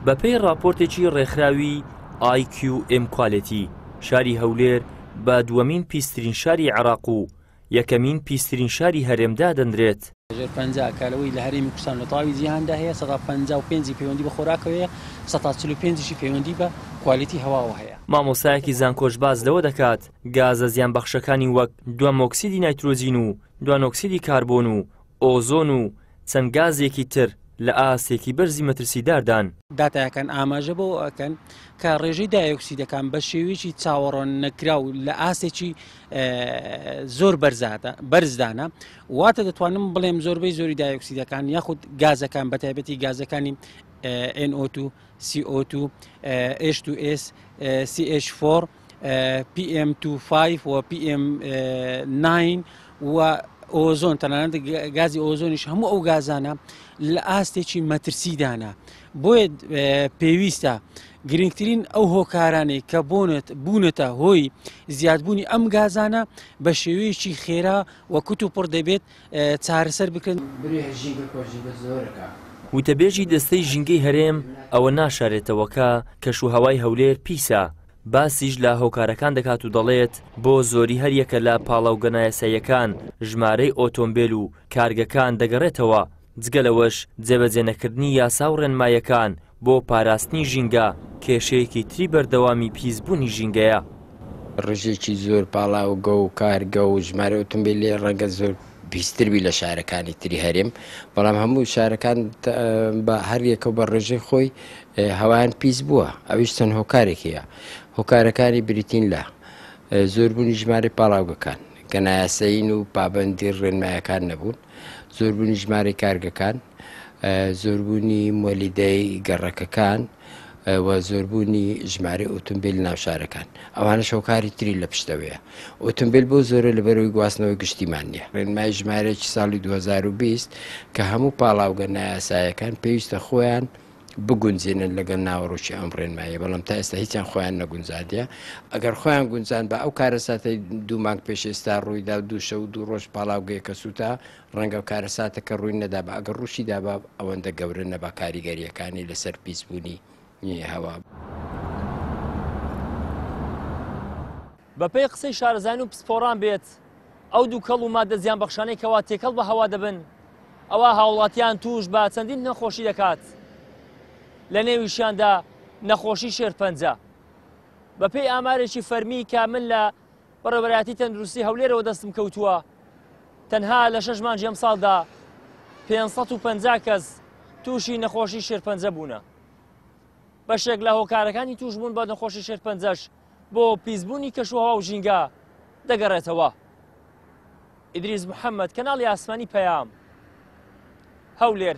بەپێی ڕاپۆرتێکی ڕێکخراوی IQM Quality، شاری هەولێر بە دووەمین پیسترین شاری عێراق و یەکەمین پیسترین شاری هەرێم دادەنرێت. ژێر 50 کە لەوەی لە هەرێمی کوردستان لە تەواوی جیهاندا هەیە، 55% ی پەیوەندی بە خۆراکەوە هەیە، 45% یشی پەیوەندی بە کوالیتی هەواوە هەیە. مامۆستایەکی زانکۆش باس لەوە دەکات، گازە زیانبەخشەکانی وەک دووەمۆکسیدی نایترۆجین و دوانۆکسیدی کاربۆن و ئۆزۆن و چەند گازێکی تر لە ئاستێکی بەرزی مەترسیداردان. داتایەکان ئاماژە بەوە ئەکەن کە ڕێژەی دایۆکسیدەکان بە شێوەیەکی چاوەڕوان نەکراو لە ئاستێکی زۆر بەرزدانە، واتە دەتوانم بڵێم زۆربەی زۆری دایۆکسیدەکان یاخود گازەکان بە تایبەتی گازەکانی NO2، CO2، H2S، CH4، PM25 و PM9 و ئۆزۆن، تەنانەت گازی ئۆزۆنیش، هەموو ئەو گازانە لە ئاستێکی مەترسیدانە. بۆیە پێویستە گرنگترین ئەو هۆکارانەی کە بۆنت بوونەتە هۆی زیادبوونی ئەم گازانە بە شێوەیەکی خێرا و کت و پڕ دەبێت چارەسەر بکرێن. وتەبێژی دەستەی ژینگەی هەرێم ئەوە ناشارێتەوە کە کەشوهەوای هەولێر پیسە، باسیش لە هۆکارەکان دەکات و دەڵێت، بۆ زۆری هەریەکە لە پاڵاوگە نایاساییەکان، ژمارەی ئۆتۆمبێل و کارگەکان دەگەڕێتەوە، جگە لەوەش جێبەجێنەکردنی یاسا و ڕێنماییەکان بۆ پاراستنی ژینگە کێشەیەکی تری بەردەوامی پیسبوونی ژینگەیە. ڕژێکی زۆر پاڵاوگە و کارگە و ژمارەی ئۆتۆمبێل لێ ڕەنگە زۆر پیستر بی لە شارەکانی تری هەرێم، بەڵام هەموو شارەکان بە هەر یەکە و بە ڕێژەی خۆی هەوایان پیس بووە، ئەویش چەند هۆکارێک هەیە. هۆکارەکانی بریتین لە زۆربوونی ژمارەی پاڵاوگەکان کە نایاسایین و پابەندی ڕێنمایەکان نەبوون، زۆربوونی ژمارەی کارگەکان، زۆربوونی مۆلیدەی گەڕەکەکان و زۆربوونی ژمارەی ئۆتۆمبیل ناو شارەکان. ئەوانەش هۆکاری تری لە پشتەوەیە. ئۆتۆمبیل بۆ زۆرە لەبەرەوەی گواستنەوەی گشتیمان نییە. ڕێنمای ژمارەیەکی ساڵی 2020 کە هەموو پاڵاوگە نایاسایەکان پێویستە خۆیان بگونجێنن لەگەڵ ناوەڕۆکی ئەم ڕێنماییە، بەڵام تا ئێستا هیچیان خۆیان نەگونجاندیە. ئەگەر خۆیان گونجان بە ئەو کارەساتەی دوو مانگ پێش ئێستا ڕوویدا و دوو شەو و دوو ڕۆژ پاڵاوگەیەکە سووتا، ڕەنگە کارەساتەکە ڕووی نەدابا، ئەگەر ڕووشی دابا ئەوەندە گەورە نەبا کاریگەرییەکانی لەسەر پیسبوونی هەوا. بەپێی قسەی شارەزایان و پسپۆڕان بێت، ئەو دووکەڵ و ماددە زیانبەخشانەی کەوا تێکەڵ بە هەوا دەبن، ئەوا هاوڵاتیان تووش بە چەندین نەخۆشی دەکات، لە نێویشیاندا نەخۆشی شێرپەنجە. بەپێی ئامارێکی فەرمی کە من لە بەڕێوەبەرایەتی تەندروستی هەولێرەوە دەستم کەوتووە، تەنها لە شەش مانگی ئەمساڵدا 550 کەس تووشی نەخۆشی شێرپەنجە بوونە. بەشێک لە هۆکارەکانی تووشبوون بە نەخۆشی شێرپەنجەش بۆ پیسبوونی کەشوهەوا و ژینگە دەگەڕێتەوە. ئیدریس محەممەد، کەناڵی ئاسمانی پەیام، هەولێر.